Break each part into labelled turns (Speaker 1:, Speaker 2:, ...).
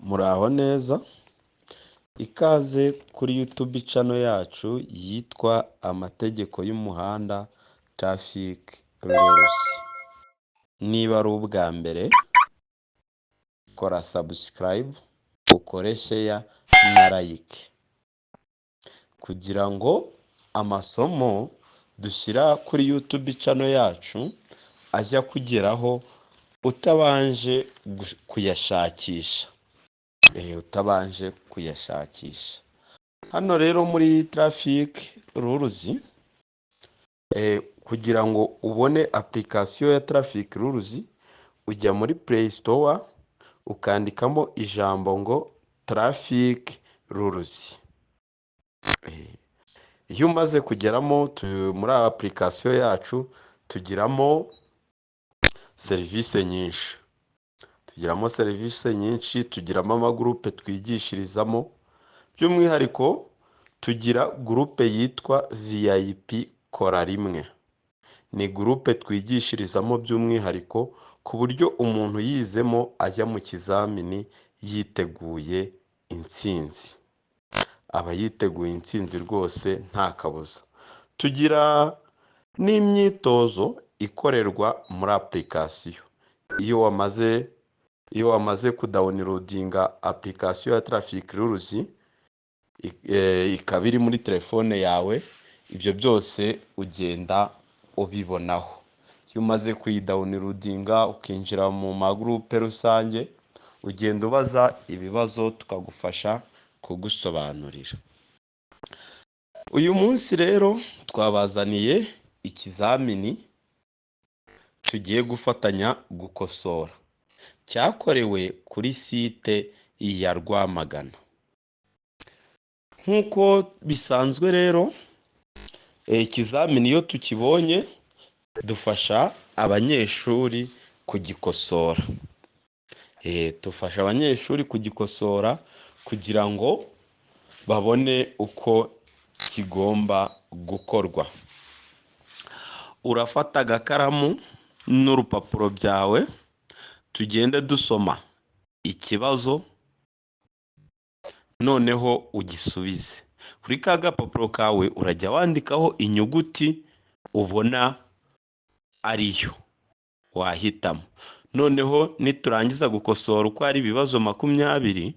Speaker 1: Muraho neza, ikaze kuri YouTube channel yacu yitwa Amategeko y'umuhanda Traffic Rules. Niba ari ubwa mbere, kora subscribe, ukore share na like kugira ngo amasomo dushyira kuri YouTube channel yacu ajye akugeraho utabanje kuyashakisha, utabanje kuyashakisha. Hano rero muri Traffic Rules, kugira ngo ubone application ya Traffic Rules, ujya muri Play Store ukandikamo ijambo ngo Traffic Rules. Iyo umaze kugeramo muri application yacu, tugiramo serivisi nyinshi, tugiramo serivisi nyinshi, tugiramo amagurupe twigishirizamo, by'umwihariko tugira gurupe yitwa VIP Kora Rimwe. Ni gurupe twigishirizamo by'umwihariko ku buryo umuntu yizemo ajya mu kizamini yiteguye intsinzi, aba yiteguye intsinzi rwose nta kabuza. Tugira n'imyitozo ikorerwa muri application. Iyo wamaze kudownloadinga application ya Traffic Rules, ikaba iri muri telefone yawe, ibyo byose ugenda ubibonaho. Iyo umaze kuyidownloadinga ukinjira mu magurupe rusange, ugenda ubaza ibibazo tukagufasha kugusobanurira. Uyu munsi rero twabazaniye ikizamini tugiye gufatanya gukosora, cyakorewe kuri site ya Rwamagana. Nk'uko bisanzwe rero, ikizamini iyo tukibonye dufasha abanyeshuri kugikosora. Dufasha abanyeshuri kugikosora kugira ngo babone uko kigomba gukorwa. Urafata agakaramu n'urupapuro byawe, tugende dusoma ikibazo, noneho ugisubize. Kuri ka gapapuro kawe urajya wandikaho inyuguti ubona ariyo wahitamo. Noneho niturangiza gukosora uko ari ibibazo 20,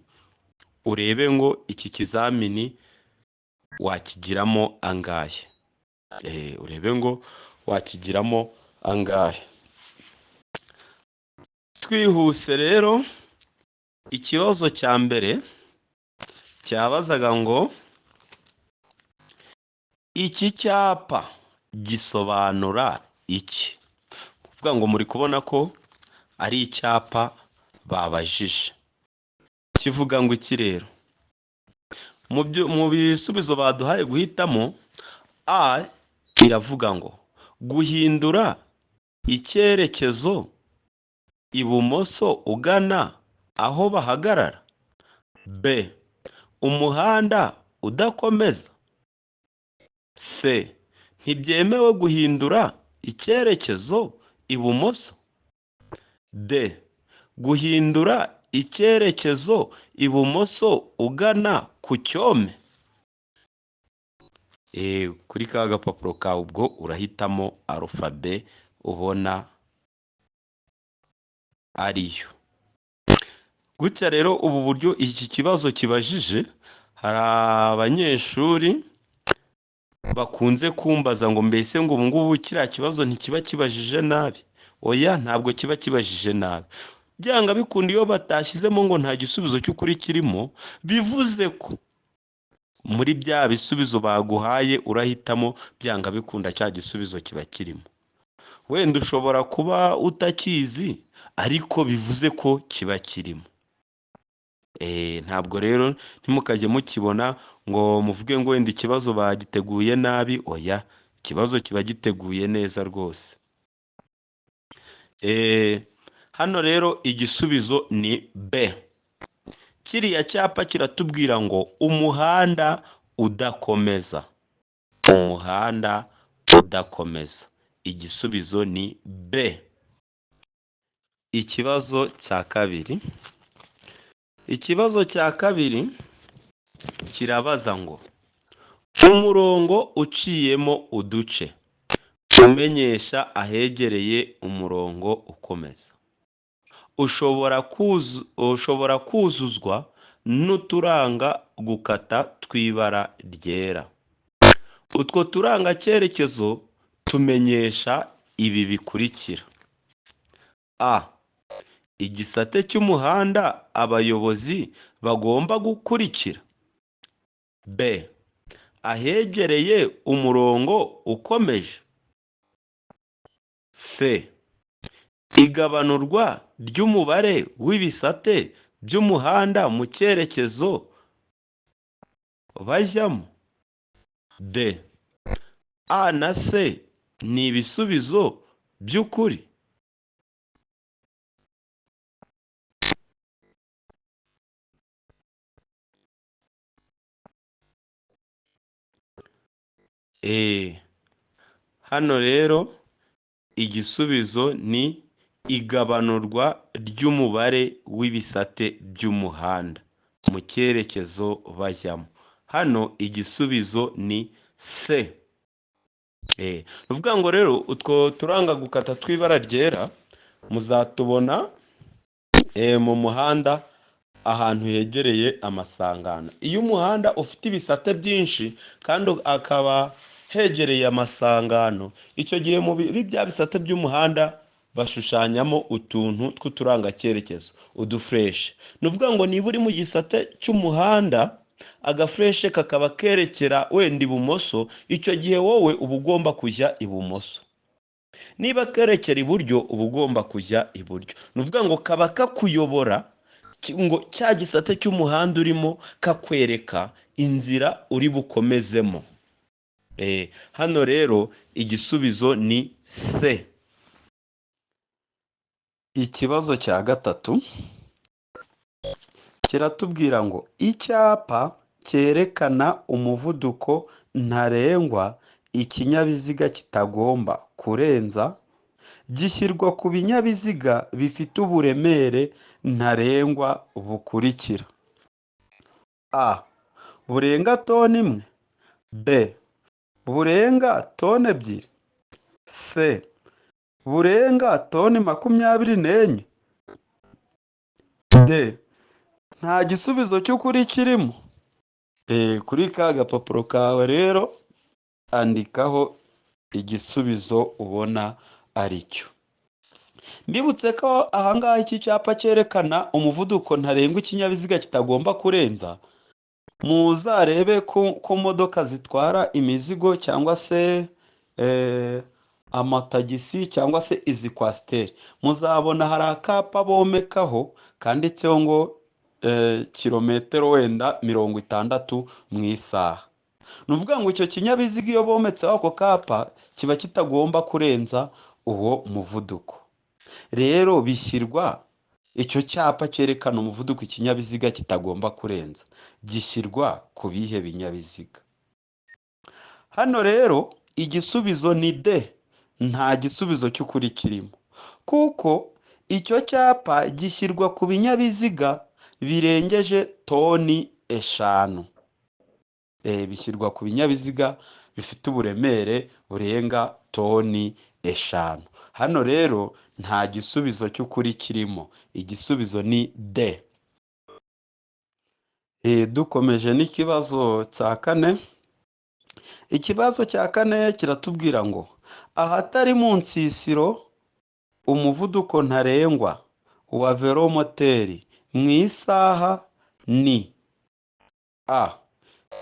Speaker 1: urebe ngo iki kizamini wakigiramo angahe? Urebe ngo wakigiramo angahe? Twihuse rero, ikibazo cya mbere cyabazaga ngo iki cyapa gisobanura iki? Kuvuga ngo muri kubona ko ari icyapa babajije. Kivuga ngo iki rero? Mu bisubizo baduhaye guhitamo, A iravuga ngo guhindura icyerekezo ibumoso ugana aho bahagarara. B, umuhanda udakomeza. C, ntibyemewe guhindura icyerekezo ibumoso. D, guhindura icyerekezo ibumoso ugana ku cyome. Kuri ka gapapuro kawe ubwo urahitamo alphabet ubona ariyo. Gutya rero ubu buryo iki kibazo kibajije, hari abanyeshuri bakunze kumbaza ngo mbese ngo ubu ngubu kiriya kibazo ntikiba kibajije nabi? Oya, ntabwo kiba kibajije nabi. Byanga bikunda, iyo batashyizemo ngo nta gisubizo cy'ukuri kirimo, bivuze ko muri bya bisubizo baguhaye urahitamo, byanga bikunda cya gisubizo kiba kirimo. Wenda ushobora kuba utakizi, ariko bivuze ko kiba kirimo. Ntabwo rero ntimukajye mukibona ngo muvuge ngo wenda ikibazo bagiteguye nabi. Oya, ikibazo kiba giteguye neza rwose. Hano rero igisubizo ni B. Kiriya cyapa kiratubwira ngo umuhanda udakomeza, umuhanda udakomeza. Igisubizo ni B. Ikibazo cya kabiri. Ikibazo cya kabiri kirabaza ngo umurongo uciyemo uduce umenyesha ahegereye umurongo ukomeza ushobora kuzuzwa n'uturanga gukata tw'ibara ryera. Utwo turanga cyerekezo tumenyesha ibi bikurikira: a. Igisate cy'umuhanda abayobozi bagomba gukurikira. B. Ahegereye umurongo ukomeje. C. Igabanurwa ry'umubare w'ibisate by'umuhanda mu cyerekezo bajyamo. D. A na C ni ibisubizo by'ukuri. Hano rero igisubizo ni igabanurwa ry'umubare w'ibisate by'umuhanda mu cyerekezo bajyamo. Hano igisubizo ni C. Ni ukuvuga ngo rero utwo turanga gukata tw'ibara ryera muzatubona mu muhanda ahantu hegereye amasangano. Iyo umuhanda ufite ibisate byinshi kandi akaba hegereye amasangano, icyo gihe muri bya bisate by'umuhanda bashushanyamo utuntu tw'uturangacyerekezo, udufureshi. Ni ukuvuga ngo niba uri mu gisate cy'umuhanda agafureshe kakaba kerekera wenda ibumoso, icyo gihe wowe uba ugomba kujya ibumoso. Niba kerekera iburyo uba ugomba kujya iburyo. Ni ukuvuga ngo kaba kakuyobora ngo cya gisate cy'umuhanda urimo kakwereka inzira uri bukomezemo. Hano rero igisubizo ni C. Ikibazo cya gatatu kiratubwira ngo icyapa cyerekana umuvuduko ntarengwa ikinyabiziga kitagomba kurenza gishyirwa ku binyabiziga bifite uburemere ntarengwa bukurikira: A. Burenga toni imwe. B. Burenga toni 2. C. Burenga toni 24. D. Nta gisubizo cy'ukuri kirimo. Kuri ka gapapuro kawe rero andikaho igisubizo ubona aricyo. Mbibutse ko ahangaha iki cyapa cyerekana umuvuduko ntarengwa ikinyabiziga kitagomba kurenza, muzarebe ku modoka zitwara imizigo cyangwa se amatagisi cyangwa se izi kwasiteri, muzabona hari akapa bomekaho kanditseho ngo kilometero wenda 60 mu isaha. Ni ukuvuga ngo icyo kinyabiziga iyo bometseho ako kapa kiba kitagomba kurenza uwo muvuduko. Rero bishyirwa icyo cyapa cyerekana umuvuduko ikinyabiziga kitagomba kurenza gishyirwa ku bihe binyabiziga. Hano rero igisubizo ni D, nta gisubizo cy'ukuri kirimo, kuko icyo cyapa gishyirwa ku binyabiziga birengeje toni 5. Bishyirwa ku binyabiziga bifite uburemere burenga toni 5. Hano rero nta gisubizo cy'ukuri kirimo, igisubizo ni D. Dukomeje n'ikibazo cya kane. Ikibazo cya kane kiratubwira ngo ahatari mu nsisiro umuvuduko ntarengwa wa velomoteri mu isaha ni A.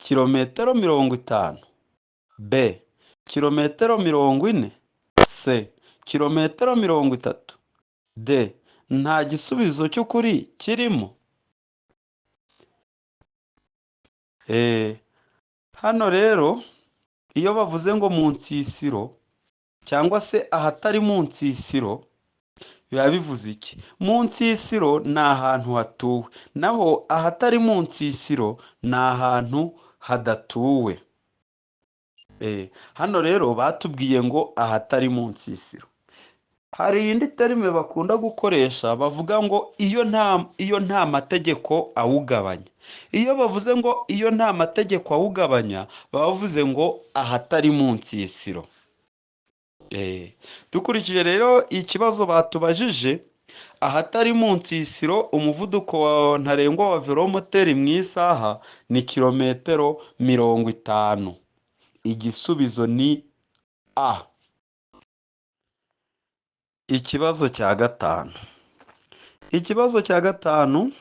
Speaker 1: Kilometero 50. B. Kilometero 40. C. Kilometero 30. D. Nta gisubizo cy'ukuri kirimo. Hano rero iyo bavuze ngo mu nsisiro cyangwa se ahatari mu nsisiro biba bivuze iki? Mu nsisiro ni ahantu hatuwe, naho ahatari mu nsisiro ni ahantu hadatuwe. Hano rero batubwiye ngo ahatari mu nsisiro. Hari indi terme bakunda gukoresha bavuga ngo iyo nta mategeko awugabanya. Iyo bavuze ngo iyo nta mategeko awugabanya, baba bavuze ngo ahatari mu nsisiro. Dukurikije rero ikibazo batubajije, ahatari mu nsisiro umuvuduko wa ntarengwa wa velomoteri mu isaha ni kilometero 50. Igisubizo ni A. Ikibazo cya gatanu. Ikibazo cya gatanu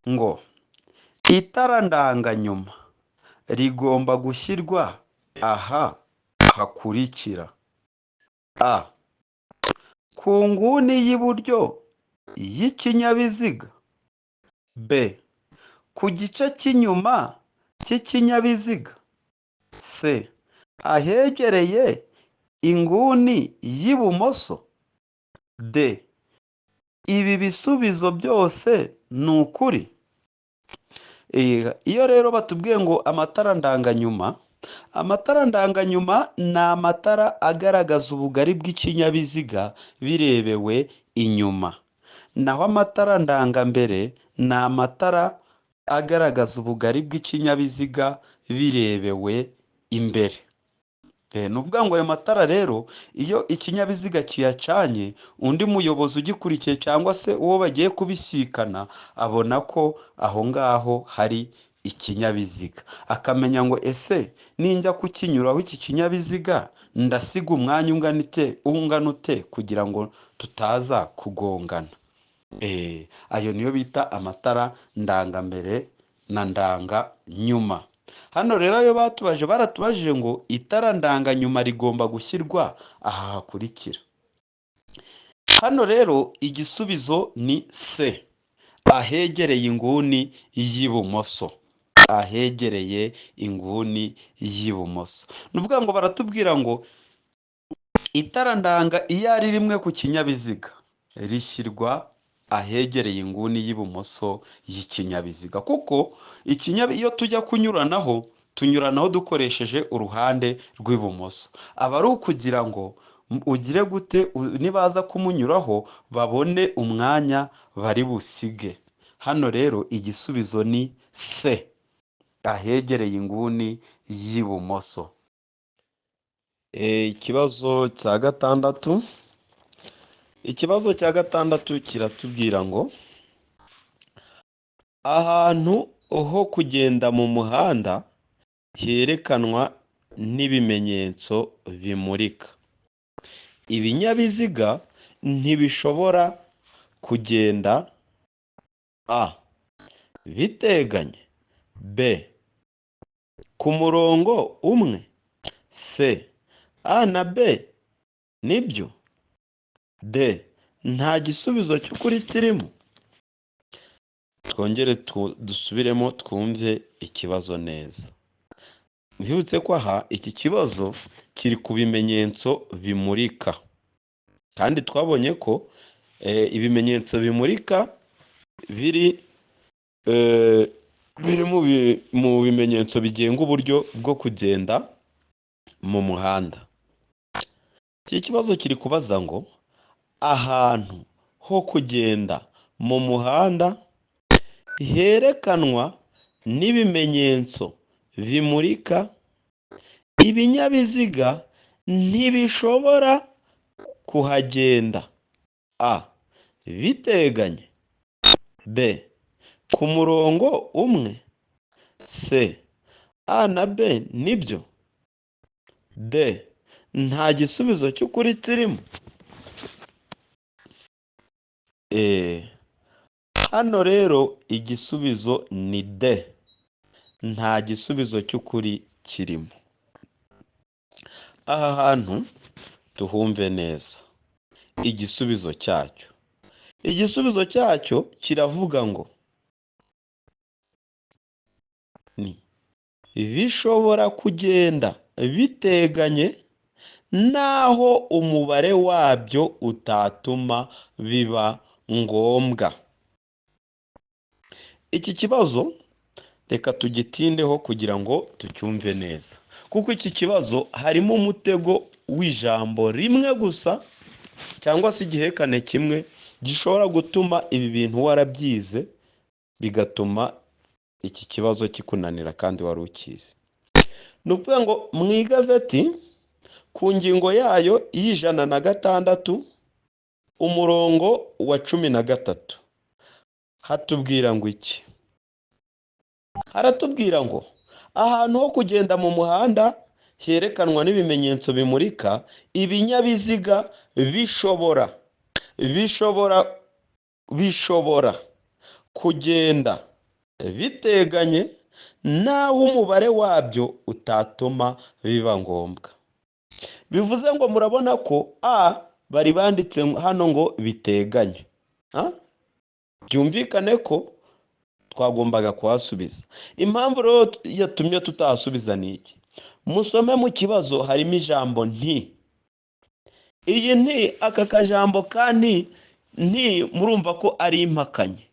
Speaker 1: ngo itara ndanganyuma rigomba gushyirwa aha hakurikira: A. Ku nguni y'iburyo y'ikinyabiziga, B. Ku gice cy'inyuma cy'ikinyabiziga, C. Ahegereye inguni y'ibumoso, D. Ibi bisubizo byose ni ukuri. Iyo rero batubwiye ngo amatara ndanganyuma, amatara ndanganyuma ni amatara agaragaza ubugari bw'ikinyabiziga birebewe inyuma, naho amatara ndangambere ni amatara agaragaza ubugari bw'ikinyabiziga birebewe imbere. Ni ukuvuga ngo ayo matara rero iyo ikinyabiziga kiyacanye, undi muyobozi ugikurikiye cyangwa se uwo bagiye kubisikana abona ko aho ngaho hari ikinyabiziga, akamenya ngo ese ninjya kukinyuraho iki kinyabiziga ndasiga umwanya ungana ute kugira ngo tutaza kugongana. Ayo niyo bita amatara ndangambere na ndanganyuma. Hano rero ayo batubaje, baratubajije ngo itara ndanganyuma rigomba gushyirwa aha hakurikira. Hano rero igisubizo ni C, ahegereye inguni y'ibumoso. Ahegereye inguni y'ibumoso. Ni ukuvuga ngo baratubwira ngo itara ndanga iyo ari rimwe ku kinyabiziga rishyirwa ahegereye inguni y'ibumoso y'ikinyabiziga, kuko iyo tujya kunyuranaho tunyuranaho dukoresheje uruhande rw'ibumoso. Aba ari ukugira ngo ugire gute, nibaza kumunyuraho babone umwanya bari busige. Hano rero igisubizo ni C, ahegereye inguni y'ibumoso. Ikibazo cya gatandatu. Ikibazo cya gatandatu kiratubwira ngo ahantu ho kugenda mu muhanda herekanwa n'ibimenyetso bimurika, ibinyabiziga ntibishobora kugenda: A. Biteganye, B. Ku murongo umwe, C. A na B nibyo, D. Nta gisubizo cy'ukuri kirimo. Twongere dusubiremo twumve ikibazo neza. Mbibutse ko aha iki kibazo kiri ku bimenyetso bimurika, kandi twabonye ko ibimenyetso bimurika biri mu bimenyetso bigenga uburyo bwo kugenda mu muhanda. Iki kibazo kiri kubaza ngo ahantu ho kugenda mu muhanda herekanwa n'ibimenyetso bimurika, ibinyabiziga ntibishobora kuhagenda: A. Biteganye, B. Ku murongo umwe, C. A na B nibyo, D. Nta gisubizo cy'ukuri kirimo. Hano rero igisubizo ni D, nta gisubizo cy'ukuri kirimo. Aha hantu tuhumve neza igisubizo cyacyo. Igisubizo cyacyo kiravuga ngo ni bishobora kugenda biteganye naho umubare wabyo utatuma biba ngombwa. Iki kibazo reka tugitindeho kugira ngo tucyumve neza, kuko iki kibazo harimo umutego w'ijambo rimwe gusa. cyangwa se igihekane kimwe gishobora gutuma ibi bintu warabyize bigatuma iki kibazo kikunanira kandi wari ukizi. Ni ukuvuga ngo mu igazeti ku ngingo yayo y'106 umurongo wa 13 hatubwira ngo iki? Haratubwira ngo ahantu ho kugenda mu muhanda herekanwa n'ibimenyetso bimurika, ibinyabiziga bishobora kugenda biteganye naho umubare wabyo utatuma biba ngombwa. Bivuze ngo murabona ko a bari banditse hano ngo biteganye, byumvikane ko twagombaga kuhasubiza. Impamvu rero yatumye tutahasubiza ni iki? Musome mu kibazo harimo ijambo nti. Iyi nti, aka kajambo ka nti, nti murumva ko ari impakanye.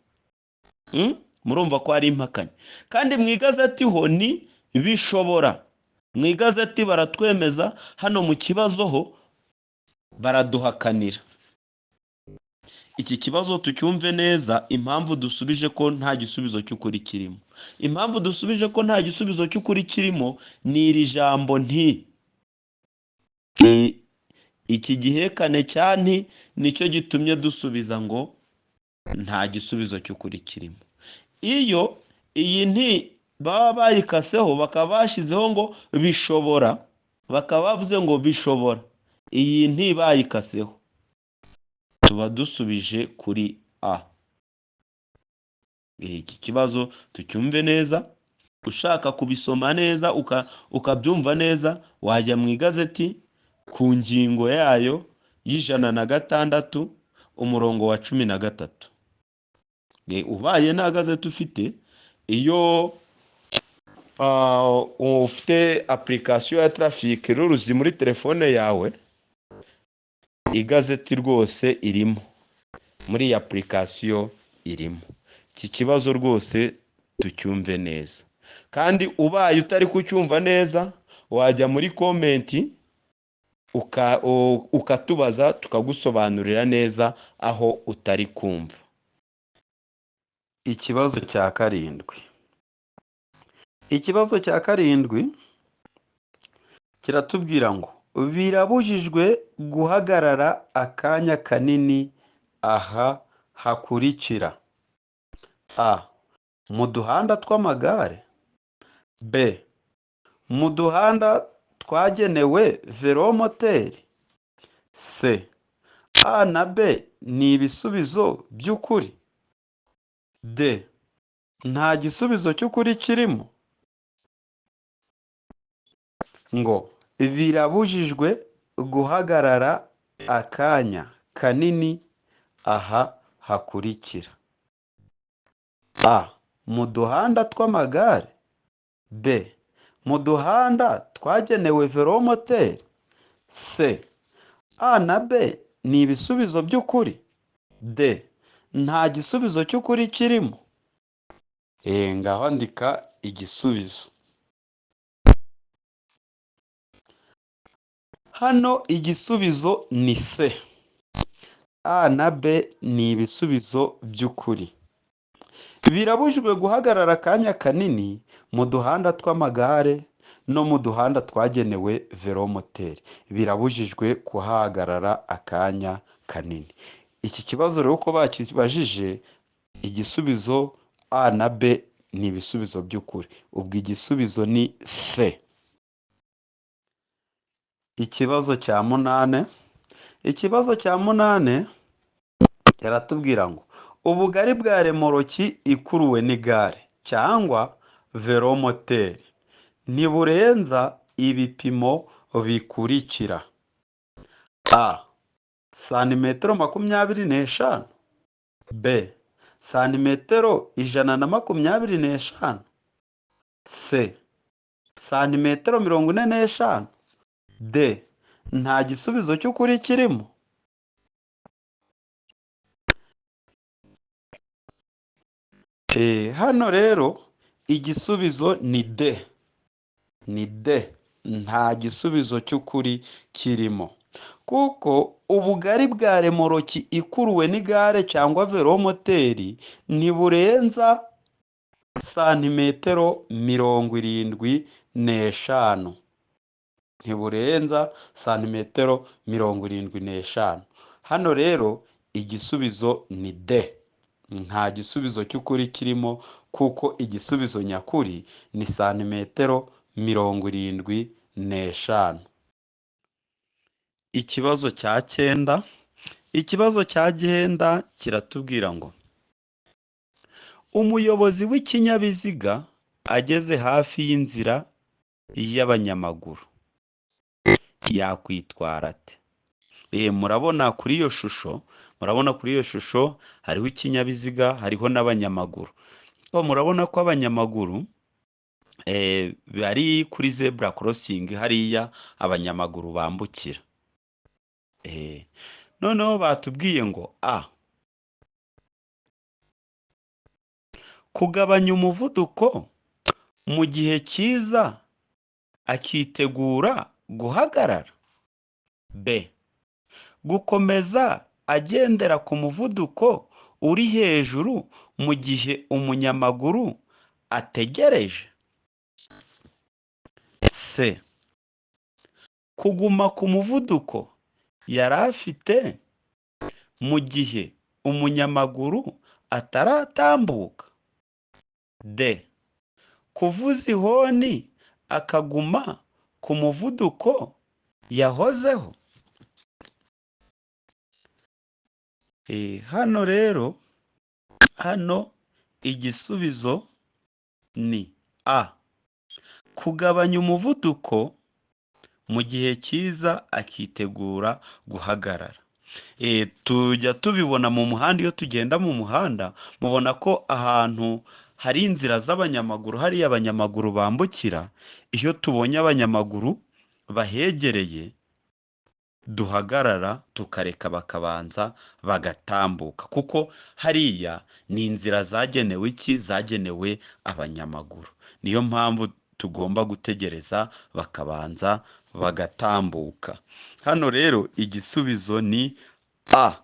Speaker 1: Murumva ko ari impakanye. Kandi mu igazeti ho ni bishobora. Mu igazeti baratwemeza, hano mu kibazo ho baraduhakanira. Iki kibazo tucyumve neza, impamvu dusubije ko nta gisubizo cy'ukuri kirimo. Impamvu dusubije ko nta gisubizo cy'ukuri kirimo ni iri jambo nti. Iki gihekane cya nti nicyo gitumye dusubiza ngo nta gisubizo cy'ukuri kirimo. Iyo iyi nti baba bayikaseho bakaba bashyizeho ngo bishobora, bakaba bavuze ngo bishobora, iyi nti bayikaseho, tuba dusubije kuri a. Iki kibazo tucyumve neza. Ushaka kubisoma neza ukabyumva neza, wajya mu igazeti ku ngingo yayo y'106 umurongo wa 13. Ubaye nta gazeti ufite, iyo ufite application ya Traffic Rules muri telefone yawe, igazeti rwose irimo muri iyi application irimo. Iki kibazo rwose tucyumve neza, kandi ubaye utari kucyumva neza wajya muri comment ukatubaza tukagusobanurira neza aho utari kumva. Ikibazo cya karindwi. Ikibazo cya karindwi kiratubwira ngo birabujijwe guhagarara akanya kanini aha hakurikira: a, mu duhanda tw'amagare, b, mu duhanda twagenewe velomoteri, c, a na b ni ibisubizo by'ukuri, d, nta gisubizo cy'ukuri kirimo. Ngo birabujijwe guhagarara akanya kanini aha hakurikira: a, mu duhanda tw'amagare, b, mu duhanda twagenewe velomoteri, c, a na b ni ibisubizo by'ukuri, d, nta gisubizo cy'ukuri kirimo. Ngaho andika igisubizo. Hano igisubizo ni c. A na b ni ibisubizo by'ukuri. Birabujijwe guhagarara akanya kanini mu duhanda tw'amagare no mu duhanda twagenewe velomoteri. Birabujijwe kuhahagarara akanya kanini. Iki kibazo rero uko bakibajije, igisubizo a na b ni ibisubizo by'ukuri. Ubwo igisubizo ni c. Ikibazo cya munane. Ikibazo cya munane kiratubwira ngo ubugari bwa remoroki ikuruwe n'igare cyangwa velomoteri ntiburenza ibipimo bikurikira: a, santimetero 25, b, santimetero 125, c, santimetero 45, d, nta gisubizo cy'ukuri kirimo. Hano rero igisubizo ni d. Ni d, nta gisubizo cy'ukuri kirimo, kuko Ubugari bwa remoroki ikuruwe n'igare cyangwa velomoteri ntiburenza santimetero 75, ntiburenza santimetero 75. Hano rero igisubizo ni D, nta gisubizo cy'ukuri kirimo kuko igisubizo nyakuri ni santimetero 75. Ikibazo cya 9, ikibazo cya 9 kiratubwira ngo umuyobozi w'ikinyabiziga ageze hafi y'inzira y'abanyamaguru yakwitwara ate? Murabona kuri iyo shusho, murabona kuri iyo shusho hariho ikinyabiziga, hariho n'abanyamaguru. Murabona ko abanyamaguru bari kuri zebra crossing, hariya abanyamaguru bambukira. Noneho batubwiye ngo a, kugabanya umuvuduko mu gihe cyiza akitegura guhagarara. B, gukomeza agendera ku muvuduko uri hejuru mu gihe umunyamaguru ategereje. C, kuguma ku muvuduko yari afite mu gihe umunyamaguru ataratambuka. D, kuvuza ihoni akaguma ku muvuduko yahozeho. Hano rero, hano igisubizo ni A, kugabanya umuvuduko mu gihe cyiza akitegura guhagarara. Tujya tubibona mu muhanda, iyo tugenda mu muhanda mubona ko ahantu hari inzira z'abanyamaguru, hariya abanyamaguru bambukira, iyo tubonye abanyamaguru bahegereye duhagarara tukareka bakabanza bagatambuka, kuko hariya ni inzira zagenewe iki? Zagenewe abanyamaguru. Niyo mpamvu tugomba gutegereza bakabanza bagatambuka. Hano rero igisubizo ni A,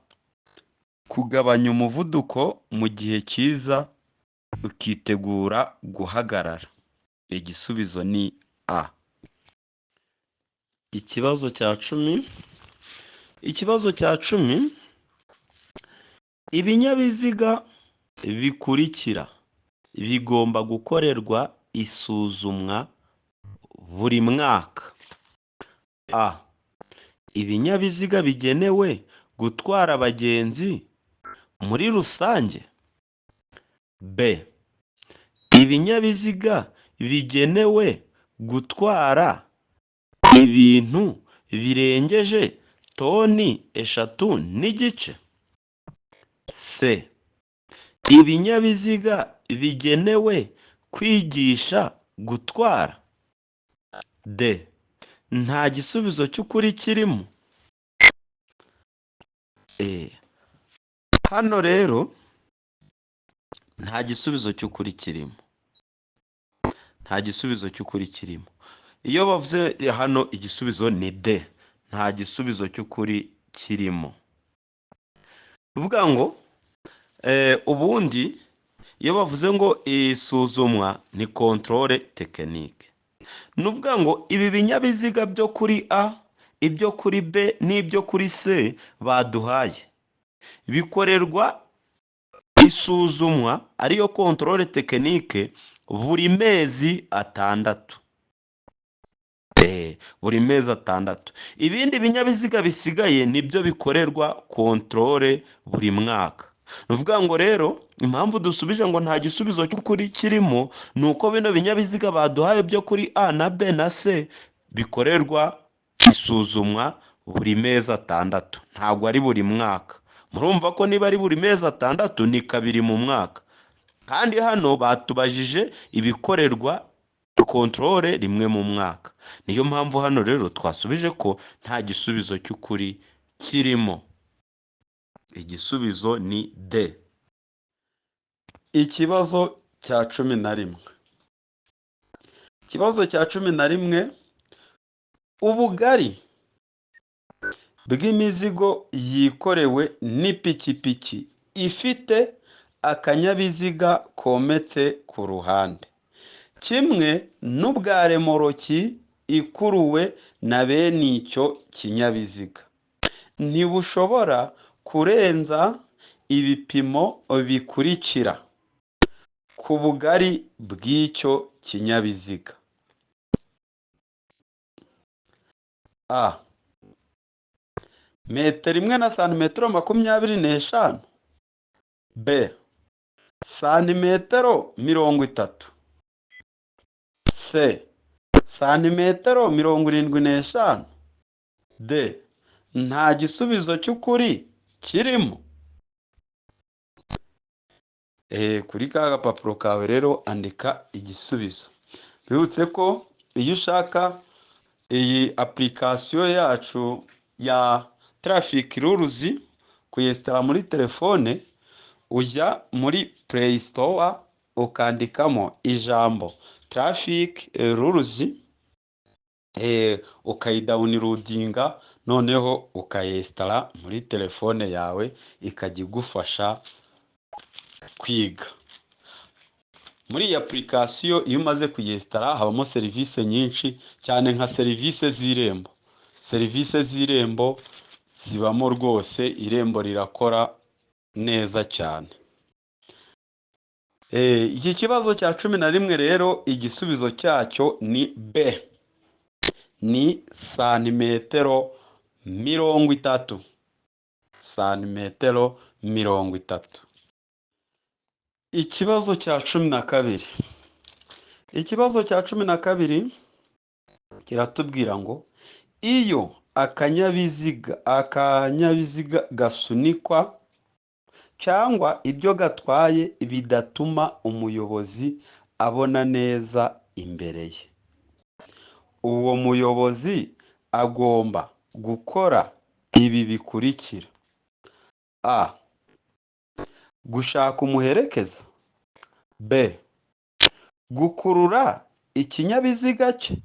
Speaker 1: kugabanya umuvuduko mu gihe cyiza ukitegura guhagarara. Igisubizo ni A. Ikibazo cya 10, ikibazo cya 10, ibinyabiziga bikurikira bigomba gukorerwa isuzumwa buri mwaka. A, ibinyabiziga bigenewe gutwara abagenzi muri rusange. B, ibinyabiziga bigenewe gutwara ibintu birengeje toni 3.5. C, ibinyabiziga bigenewe kwigisha gutwara. D, nta gisubizo cy'ukuri kirimo. Hano rero nta gisubizo cy'ukuri kirimo, nta gisubizo cy'ukuri kirimo. Iyo bavuze hano igisubizo ni D, nta gisubizo cy'ukuri kirimo. Bivuga ngo ubundi iyo bavuze ngo isuzumwa ni contrôle technique, ni ukuvuga ngo ibi binyabiziga byo kuri A, ibyo kuri B n'ibyo kuri C baduhaye bikorerwa isuzumwa, ariyo contrôle technique, buri mezi 6. Buri mezi 6. Ibindi binyabiziga bisigaye nibyo bikorerwa contrôle buri mwaka. Ni ukuvuga ngo rero impamvu dusubije ngo nta gisubizo cy'ukuri kirimo ni uko bino binyabiziga baduhaye byo kuri A na B na C bikorerwa isuzumwa buri mezi 6, ntabwo ari buri mwaka. Murumva ko niba ari buri mezi 6 ni kabiri mu mwaka, kandi hano batubajije ibikorerwa contrôle rimwe mu mwaka. Niyo mpamvu hano rero twasubije ko nta gisubizo cy'ukuri kirimo. Igisubizo ni D. Ikibazo cya 11, ikibazo cya 11, ubugari bw'imizigo yikorewe n'ipikipiki ifite akanyabiziga kometse ku ruhande, kimwe n'ubwa remoroki ikuruwe na bene icyo kinyabiziga, ntibushobora kurenza ibipimo bikurikira ku bugari bw'icyo kinyabiziga: A. Metero 1 na santimetero 25. B. Santimetero 30. C. Santimetero 75. D. Nta gisubizo cy'ukuri kirimo. Kuri ka gapapuro kawe rero andika igisubizo. Bibutse ko iyo ushaka iyi application yacu ya Traffic Rules kuyesitara muri telefone, ujya muri Play Store ukandikamo ijambo Traffic Rules, ukayidawunirodinga, noneho ukayesitara muri telefone yawe, ikajya igufasha kwiga. Muri iyi application iyo umaze kuyesitara habamo serivisi nyinshi cyane, nka serivisi z'Irembo. Serivisi z'Irembo zibamo rwose, Irembo rirakora neza cyane. Iki kibazo cya 11 rero igisubizo cyacyo ni B, ni santimetero 30, santimetero 30. Ikibazo cya 12, ikibazo cya 12 kiratubwira ngo iyo akanyabiziga gasunikwa cyangwa ibyo gatwaye bidatuma umuyobozi abona neza imbere ye, uwo muyobozi agomba gukora ibi bikurikira: A. Gushaka umuherekeza. B. Gukurura ikinyabiziga cye.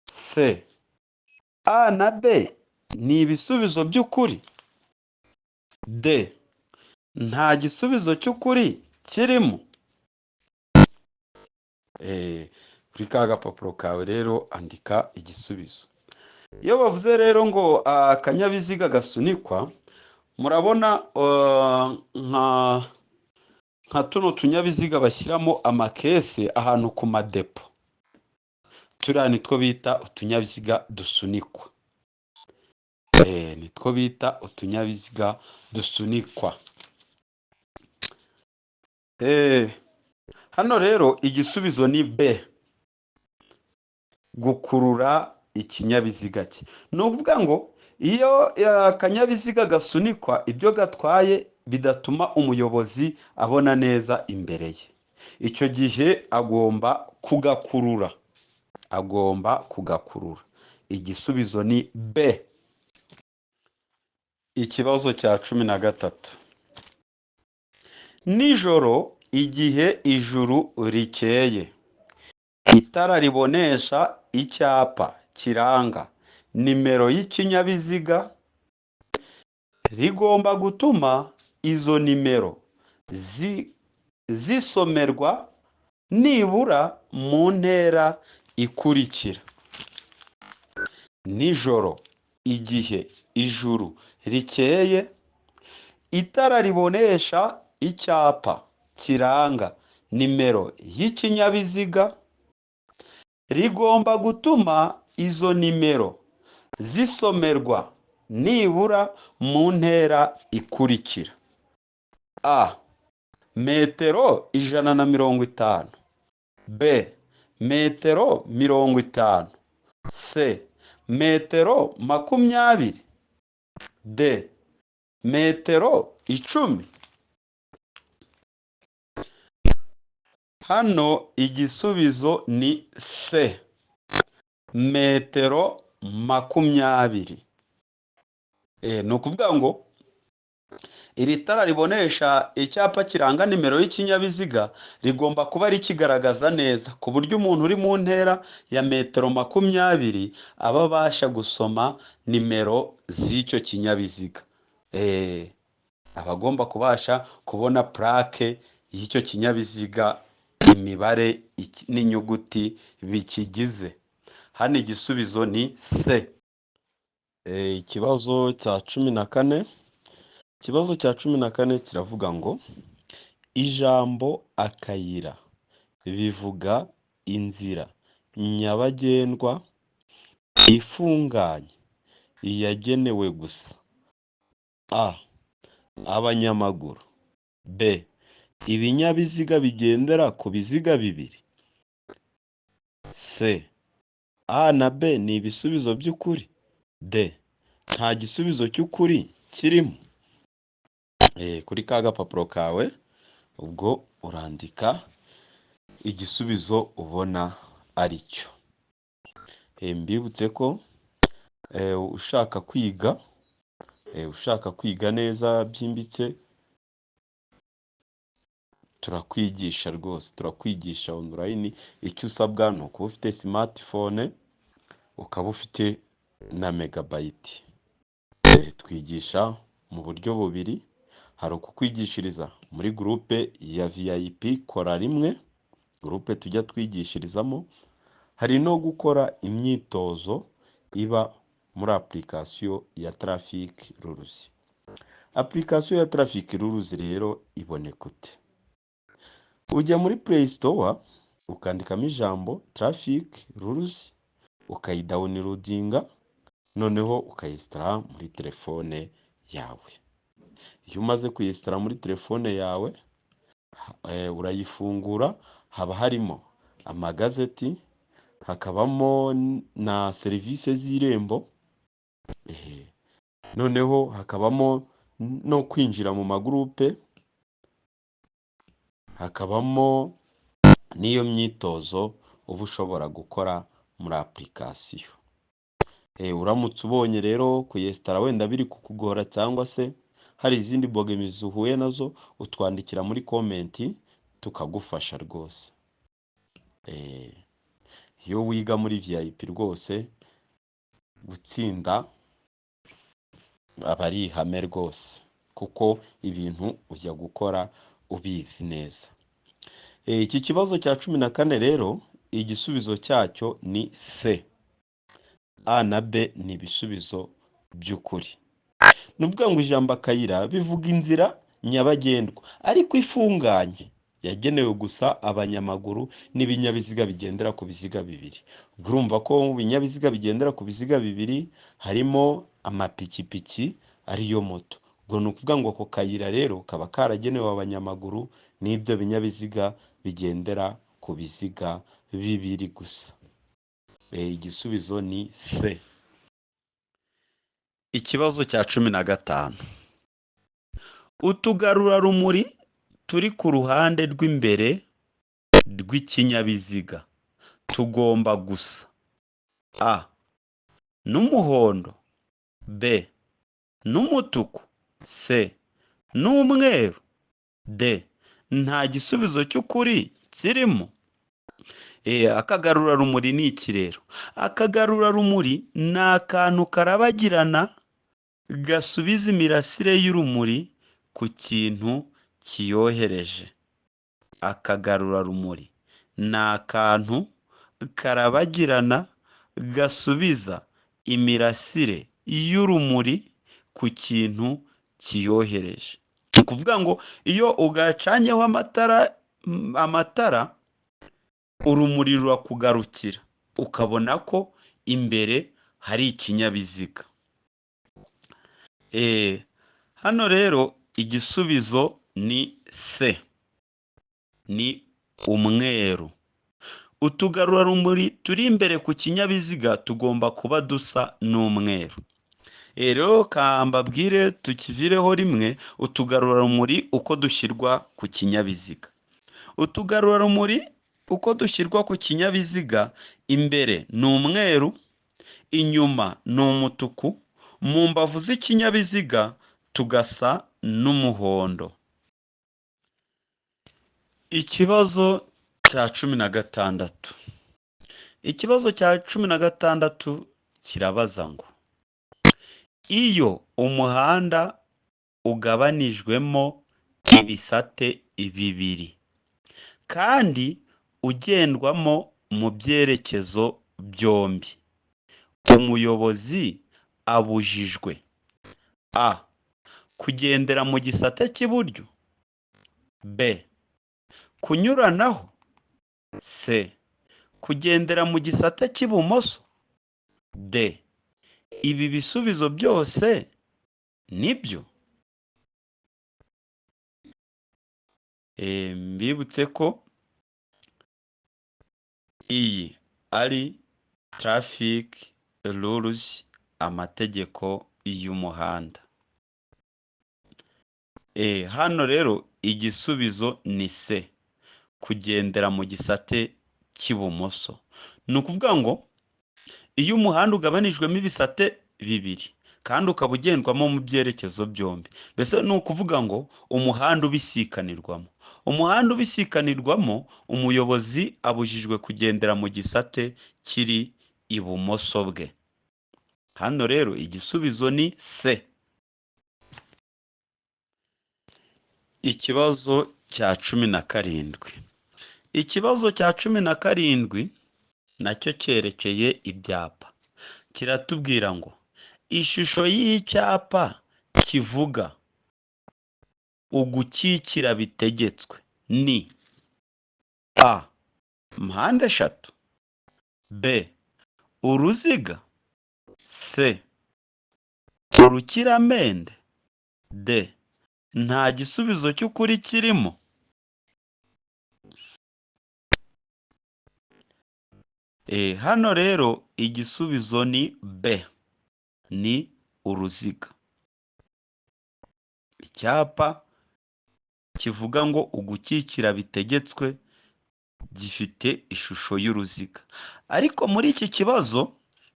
Speaker 1: C. A na B ni ibisubizo by'ukuri. D. Nta gisubizo cy'ukuri kirimo. Kuri ka gapapuro kawe rero andika igisubizo. Iyo bavuze rero ngo akanyabiziga gasunikwa, murabona nka tuno tunyabiziga bashyiramo amakese ahantu ku madepo, turiya nitwo bita utunyabiziga dusunikwa. Nitwo bita utunyabiziga dusunikwa. Hano rero igisubizo ni B, gukurura ikinyabiziga cye. Ni ukuvuga ngo iyo akanyabiziga gasunikwa, ibyo gatwaye bidatuma umuyobozi abona neza imbere ye, icyo gihe agomba kugakurura, agomba kugakurura. Igisubizo ni B. Ikibazo cya 13, nijoro igihe ijuru rikeye, itara ribonesha icyapa kiranga nimero y'ikinyabiziga rigomba gutuma izo nimero zisomerwa nibura mu ntera ikurikira. Nijoro igihe ijuru rikeye, itara ribonesha icyapa kiranga nimero y'ikinyabiziga rigomba gutuma izo nimero zisomerwa nibura mu ntera ikurikira: A. Metero 150. B. Metero 50. C. Metero 20. D. Metero 10. Hano igisubizo ni C, metero 20. Ni ukuvuga ngo Iri tara ribonesha icyapa kiranga nimero y'ikinyabiziga rigomba kuba rikigaragaza neza ku buryo umuntu uri mu ntera ya metero 20 aba abasha gusoma nimero z'icyo kinyabiziga. Aba agomba kubasha kubona plaque y'icyo kinyabiziga, imibare n'inyuguti bikigize. Hano igisubizo ni C. Ikibazo cya 14. Ikibazo cya 14 kiravuga ngo ijambo akayira bivuga inzira nyabagendwa ifunganye yagenewe gusa A. abanyamaguru, B. ibinyabiziga bigendera ku biziga bibiri, C. A na B ni ibisubizo by'ukuri, D. nta gisubizo cy'ukuri kirimo. Kuri ka gapapuro kawe ubwo urandika igisubizo ubona ari cyo. Mbibutse ko ushaka kwiga, ushaka kwiga neza byimbitse, turakwigisha rwose, turakwigisha online. Icyo usabwa ni ukuba ufite smartphone, ukaba ufite na megabyte. Twigisha mu buryo bubiri: hari ukukwigishiriza muri groupe ya VIP kora rimwe, groupe tujya twigishirizamo, hari no gukora imyitozo iba muri application ya Traffic Rules. Application ya Traffic Rules rero iboneka ute? Ujya muri Play Store ukandikamo ijambo Traffic Rules, ukayidownloadinga, noneho ukayinstalla muri telefone yawe. Iyo umaze kuyinstalla muri telefone yawe, urayifungura, haba harimo amagazeti, hakabamo na serivisi z'Irembo, noneho hakabamo no kwinjira mu magroupe, hakabamo n'iyo myitozo uba ushobora gukora muri application. Uramutse ubonye rero kuyinstalla wenda biri kukugora cyangwa se hari izindi mbogamizi uhuye nazo, utwandikira muri comment tukagufasha rwose. Iyo wiga muri VIP rwose gutsinda aba ari ihame rwose, kuko ibintu ujya gukora ubizi neza. Iki kibazo cya 14 rero igisubizo cyacyo ni C. A na B ni ibisubizo by'ukuri. Ni ukuvuga ngo ijambo akayira bivuga inzira nyabagendwa ariko ifunganye yagenewe gusa abanyamaguru n'ibinyabiziga bigendera ku biziga bibiri. Ubwo urumva ko mu binyabiziga bigendera ku biziga bibiri harimo amapikipiki ariyo moto. Ubwo ni ukuvuga ngo ako kayira rero kaba karagenewe abanyamaguru n'ibyo binyabiziga bigendera ku biziga bibiri gusa. Igisubizo ni C. Ikibazo cya 15. Utugarurarumuri turi ku ruhande rw'imbere rw'ikinyabiziga tugomba gusa A. n'umuhondo, B. n'umutuku, C. n'umweru, D. nta gisubizo cy'ukuri kirimo. Akagarurarumuri ni iki rero? Akagarurarumuri ni akantu karabagirana gasubiza imirasire y'urumuri ku kintu kiyohereje. Akagarurarumuri ni akantu karabagirana gasubiza imirasire y'urumuri ku kintu kiyohereje. Ni ukuvuga ngo iyo ugacanyeho amatara, urumuri rurakugarukira ukabona ko imbere hari ikinyabiziga. Hano rero igisubizo ni C, ni umweru. Utugarurarumuri turi imbere ku kinyabiziga tugomba kuba dusa n'umweru. Rero kambabwire tukivireho rimwe utugarurarumuri uko dushyirwa ku kinyabiziga. Utugarurarumuri uko dushyirwa ku kinyabiziga, imbere ni umweru, inyuma ni umutuku, mu mbavu z'ikinyabiziga tugasa n'umuhondo. Ikibazo cya 16. Ikibazo cya 16 kirabaza ngo iyo umuhanda ugabanijwemo ibisate bibiri kandi ugendwamo mu byerekezo byombi, umuyobozi abujijwe a. kugendera mu gisate cy'iburyo, b. kunyuranaho, c. kugendera mu gisate cy'ibumoso, d. Ibi bisubizo byose nibyo. Mbibutse ko iyi ari traffic rules, amategeko y'umuhanda. Hano rero igisubizo ni C, kugendera mu gisate cy'ibumoso. Ni ukuvuga ngo iyo umuhanda ugabanijwemo ibisate bibiri kandi ukaba ugendwamo mu byerekezo byombi, mbese ni ukuvuga ngo umuhanda ubisikanirwamo. Umuhanda ubisikanirwamo, umuyobozi abujijwe kugendera mu gisate kiri ibumoso bwe. Hano rero igisubizo ni C. Ikibazo cya 17. Ikibazo cya 17 nacyo cyerekeye ibyapa. Kiratubwira ngo ishusho y'icyapa kivuga ugukikira bitegetswe ni a. mpande eshatu, b. uruziga, c. urukiramende, d. nta gisubizo cy'ukuri kirimo. Hano rero igisubizo ni B, ni uruziga. Icyapa kivuga ngo ugukikira bitegetswe gifite ishusho y'uruziga. Ariko muri iki kibazo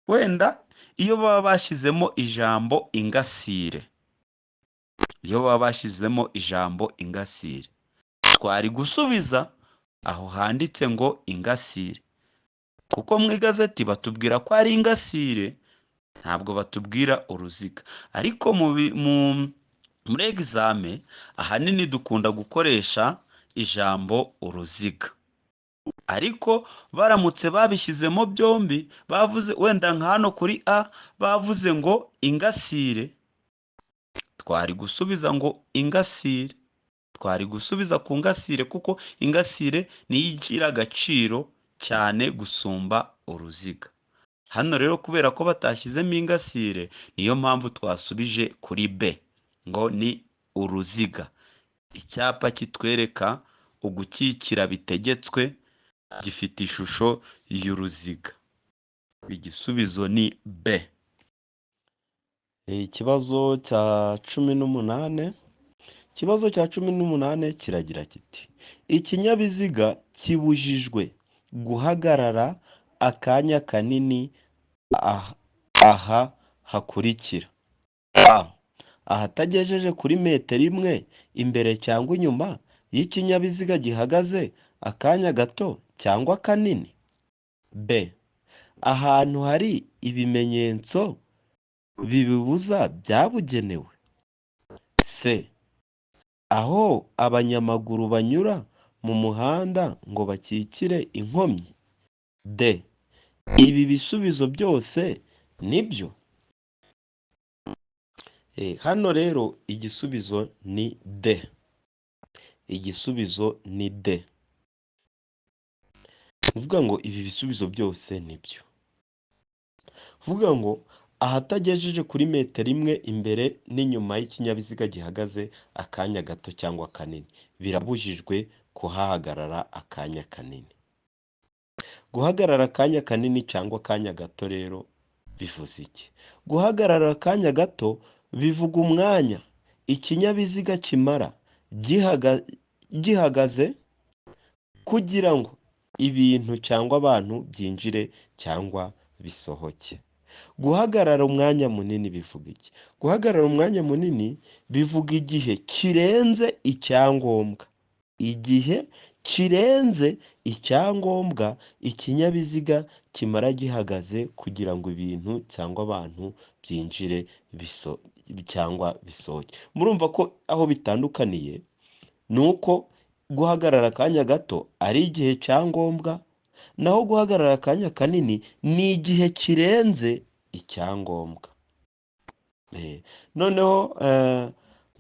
Speaker 1: wenda iyo baba bashyizemo ijambo ingasire, iyo baba bashyizemo ijambo ingasire, twari gusubiza aho handitse ngo ingasire, kuko mu igazeti batubwira ko ari ingasire, ntabwo batubwira uruziga. Ariko muri egizame ahanini dukunda gukoresha ijambo uruziga. Ariko baramutse babishyizemo byombi, bavuze wenda nka hano kuri A bavuze ngo ingasire, twari gusubiza ngo ingasire, twari gusubiza ku ngasire kuko ingasire niyo igira agaciro cyane gusumba uruziga. Hano rero kubera ko batashyizemo ingasire, niyo mpamvu twasubije kuri B ngo ni uruziga. Icyapa kitwereka ugukikira bitegetswe gifite ishusho y'uruziga. Igisubizo ni B. Ikibazo cya 18. Ikibazo cya 18 kiragira kiti ikinyabiziga kibujijwe guhagarara akanya kanini aha hakurikira: a. ahatagejeje kuri metero imwe imbere cyangwa inyuma y'ikinyabiziga gihagaze akanya gato cyangwa kanini, b. ahantu hari ibimenyetso bibibuza byabugenewe, c. aho abanyamaguru banyura mu muhanda ngo bakikire inkomyi, d. Ibi bisubizo byose nibyo. Hano rero igisubizo ni D. Igisubizo ni D. Uvuga ngo ibi bisubizo byose nibyo. Uvuga ngo ahatagejeje kuri metero imwe imbere n'inyuma y'ikinyabiziga gihagaze akanya gato cyangwa kanini, birabujijwe kuhahagarara akanya kanini. Guhagarara akanya kanini cyangwa akanya gato rero bivuze iki? Guhagarara akanya gato bivuga umwanya ikinyabiziga kimara gihagaze kugira ngo ibintu cyangwa abantu byinjire cyangwa bisohoke. Guhagarara umwanya munini bivuga iki? Guhagarara umwanya munini bivuga igihe kirenze icyangombwa, igihe kirenze icyangombwa ikinyabiziga kimara gihagaze kugira ngo ibintu cyangwa abantu byinjire cyangwa bisohoke. Murumva ko aho bitandukaniye ni uko guhagarara akanya gato ari igihe cya ngombwa, naho guhagarara akanya kanini ni igihe kirenze icyangombwa. Noneho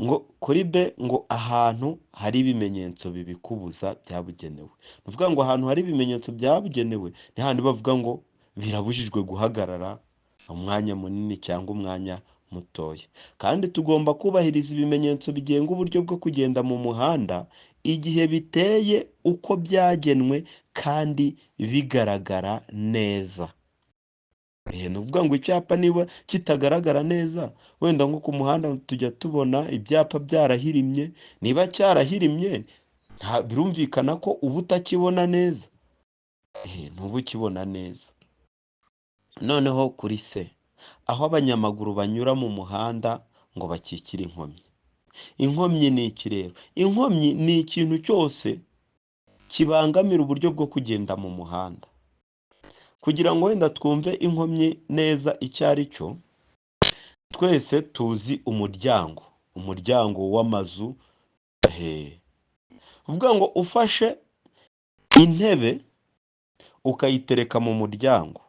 Speaker 1: ngo kuri B, ngo ahantu hari ibimenyetso bibikubuza byabugenewe. Ni ukuvuga ngo ahantu hari ibimenyetso byabugenewe ni hahandi bavuga ngo birabujijwe guhagarara umwanya munini cyangwa umwanya mutoya. Kandi tugomba kubahiriza ibimenyetso bigenga uburyo bwo kugenda mu muhanda igihe biteye uko byagenwe kandi bigaragara neza. Ni ukuvuga ngo icyapa niba kitagaragara neza, wenda nko ku muhanda tujya tubona ibyapa byarahirimye, niba cyarahirimye birumvikana ko uba utakibona neza, ntuba ukibona neza. Noneho kuri C, aho abanyamaguru banyura mu muhanda ngo bakikire inkomyi. Inkomyi ni iki rero? Inkomyi ni ikintu cyose kibangamira uburyo bwo kugenda mu muhanda. Kugira ngo wenda twumve inkomyi neza icyo ari cyo, twese tuzi umuryango, umuryango w'amazu. Uvuga ngo ufashe intebe ukayitereka mu muryango,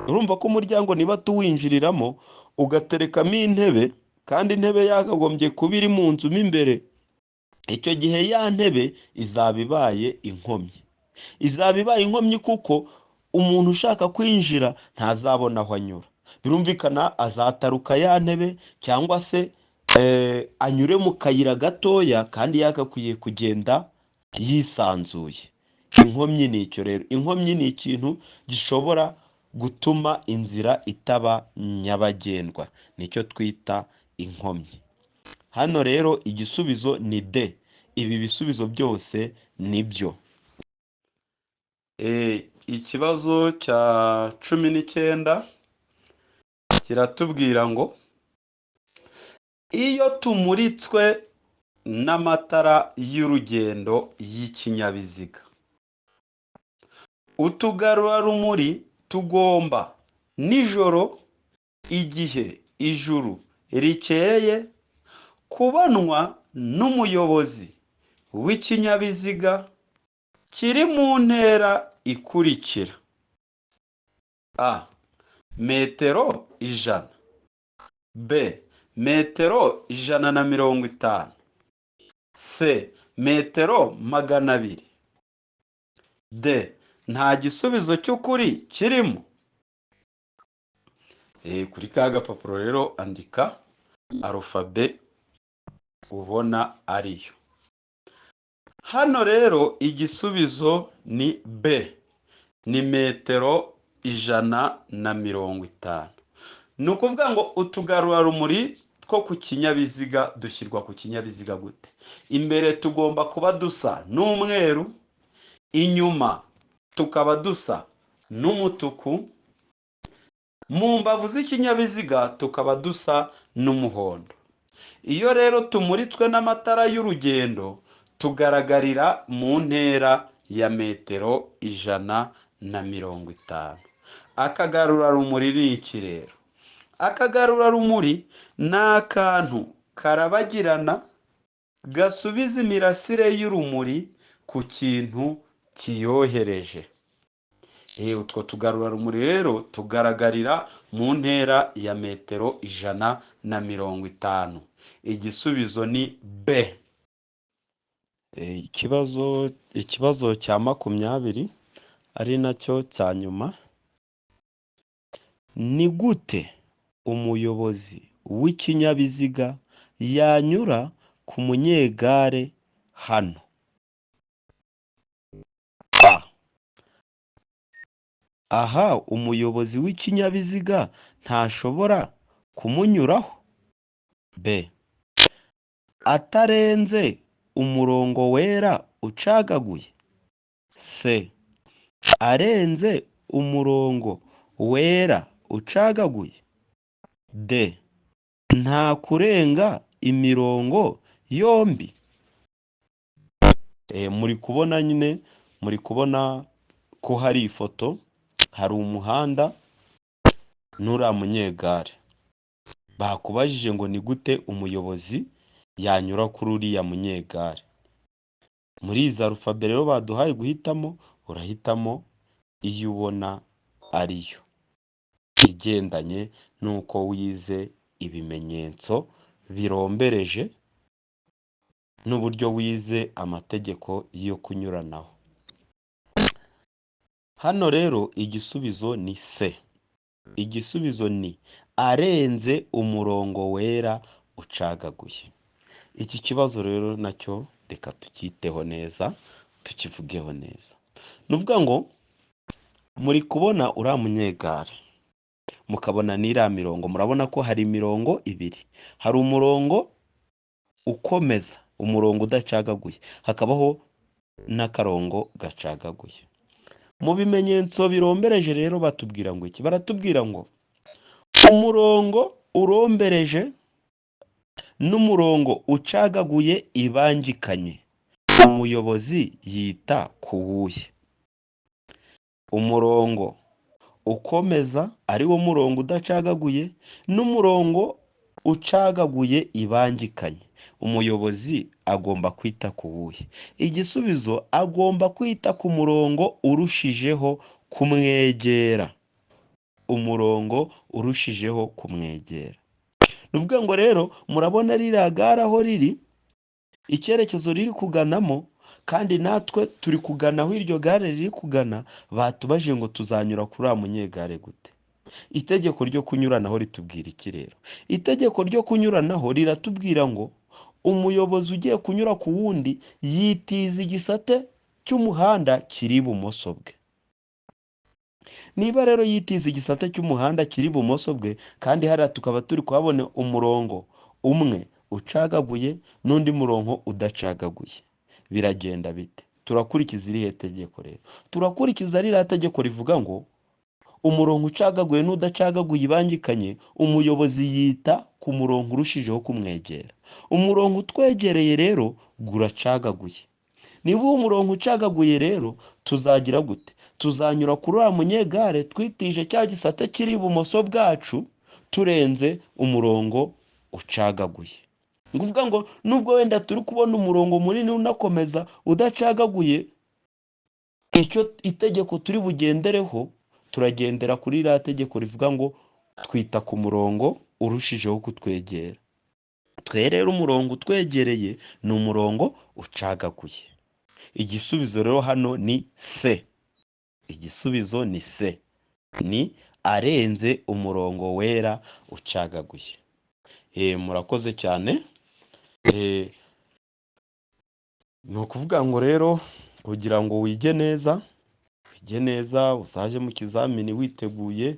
Speaker 1: urumva ko umuryango niba tuwinjiriramo ugaterekamo intebe, kandi intebe yakagombye kuba iri mu nzu mo imbere, icyo gihe ya ntebe izaba ibaye inkomyi. Izaba ibaye inkomyi kuko umuntu ushaka kwinjira ntazabona aho anyura. Birumvikana azataruka ya ntebe cyangwa se anyure mu kayira gatoya kandi yagakwiye kugenda yisanzuye. Inkomyi ni icyo rero. Inkomyi ni ikintu gishobora gutuma inzira itaba nyabagendwa, nicyo twita inkomyi. Hano rero igisubizo ni D. Ibi bisubizo byose ni byo. Ikibazo cya 19 kiratubwira ngo iyo tumuritswe n'amatara y'urugendo y'ikinyabiziga, utugarurarumuri tugomba nijoro igihe ijuru rikeye kubonwa n'umuyobozi w'ikinyabiziga kiri mu ntera ikurikira: A metero 100, B metero 150, C metero 200, D nta gisubizo cy'ukuri kirimo. Kuri ka gapapuro rero andika arufabe ubona ariyo. Hano rero igisubizo ni B, ni metero 150. Ni ukuvuga ngo utugarurarumuri two ku kinyabiziga dushyirwa ku kinyabiziga gute? Imbere tugomba kuba dusa n'umweru, inyuma tukaba dusa n'umutuku, mu mbavu z'ikinyabiziga tukaba dusa n'umuhondo. Iyo rero tumuritswe n'amatara y'urugendo tugaragarira mu ntera ya metero 150. Akagarurarumuri ni iki rero? Akagarurarumuri ni akantu karabagirana gasubiza imirasire y'urumuri ku kintu kiyohereje. Utwo tugarurarumuri rero tugaragarira mu ntera ya metero 150. Igisubizo ni B. Ikibazo cya 20 ari nacyo cya nyuma, ni gute umuyobozi w'ikinyabiziga yanyura ku munyegare hano? A aha umuyobozi w'ikinyabiziga ntashobora kumunyuraho. B atarenze umurongo wera ucagaguye. C arenze umurongo wera ucagaguye. D, nta kurenga imirongo yombi. Muri kubona nyine, muri kubona ko hari ifoto, hari umuhanda n'uriya munyegare. Bakubajije ngo ni gute umuyobozi yanyura kuri uriya munyegare? Muri izi alphabet rero baduhaye guhitamo, urahitamo iyo ubona ariyo igendanye n'uko wize ibimenyetso birombereje n'uburyo wize amategeko yo kunyuranaho. Hano rero igisubizo ni C. Igisubizo ni arenze umurongo wera ucagaguye. Iki kibazo rero nacyo reka tucyiteho neza, tukivugeho neza. Ni ukuvuga ngo muri kubona uriya munyegare, mukabona n'iriya mirongo, murabona ko hari imirongo ibiri. Hari umurongo ukomeza, umurongo udacagaguye, hakabaho n'akarongo gacagaguye. Mu bimenyetso birombereje rero batubwira ngo iki? Baratubwira ngo umurongo urombereje n'umurongo ucagaguye ibangikanye, umuyobozi yita ku wuhe? Umurongo ukomeza ari wo murongo udacagaguye n'umurongo ucagaguye ibangikanye, umuyobozi agomba kwita ku wuhe? Igisubizo, agomba kwita ku murongo urushijeho kumwegera. Umurongo urushijeho kumwegera. Ni ukuvuga ngo rero murabona ririya gare aho riri, icyerekezo riri kuganamo, kandi natwe turi kugana aho iryo gare riri kugana. Batubajije ngo tuzanyura kuri uriya munyegare gute? Itegeko ryo kunyuranaho ritubwira iki rero? Itegeko ryo kunyuranaho riratubwira ngo umuyobozi ugiye kunyura ku wundi yitiza igisate cy'umuhanda kiri ibumoso bwe. Niba rero yitiza igisate cy'umuhanda kiri ibumoso bwe, kandi hariya tukaba turi kuhabona umurongo umwe ucagaguye n'undi murongo udacagaguye, biragenda bite? Turakurikiza irihe tegeko rero? Turakurikiza ririya tegeko rivuga ngo umurongo ucagaguye n'udacagaguye ibangikanye, umuyobozi yita ku murongo urushijeho kumwegera. Umurongo utwegereye rero uracagaguye. Niba uwo murongo ucagaguye rero, tuzagira gute? Tuzanyura kuri uriya munyegare twitije cya gisate kiri ibumoso bwacu, turenze umurongo ucagaguye. Ni ukuvuga ngo nubwo wenda turi kubona umurongo munini unakomeza udacagaguye, icyo itegeko turi bugendereho, turagendera kuri ririya tegeko rivuga ngo twita ku murongo urushijeho kutwegera. Twe rero umurongo utwegereye ni umurongo ucagaguye. Igisubizo rero hano ni C. Igisubizo ni C, ni arenze umurongo wera ucagaguye. Murakoze cyane. Ni ukuvuga ngo rero kugira ngo wige neza, wige neza, uzaje mu kizamini witeguye,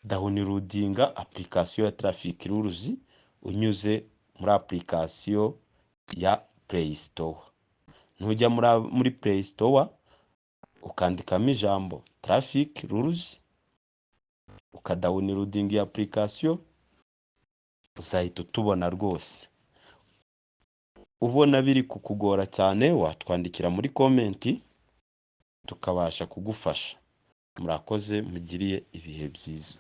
Speaker 1: downloadinga application ya Traffic Rules unyuze muri application ya Play Store. Nujya muri Play Store ukandikamo ijambo Traffic Rules, ukadownloadinga iyi application, uzahita utubona rwose. Ubona biri kukugora cyane, watwandikira muri comment tukabasha kugufasha. Murakoze, mugiriye ibihe byiza.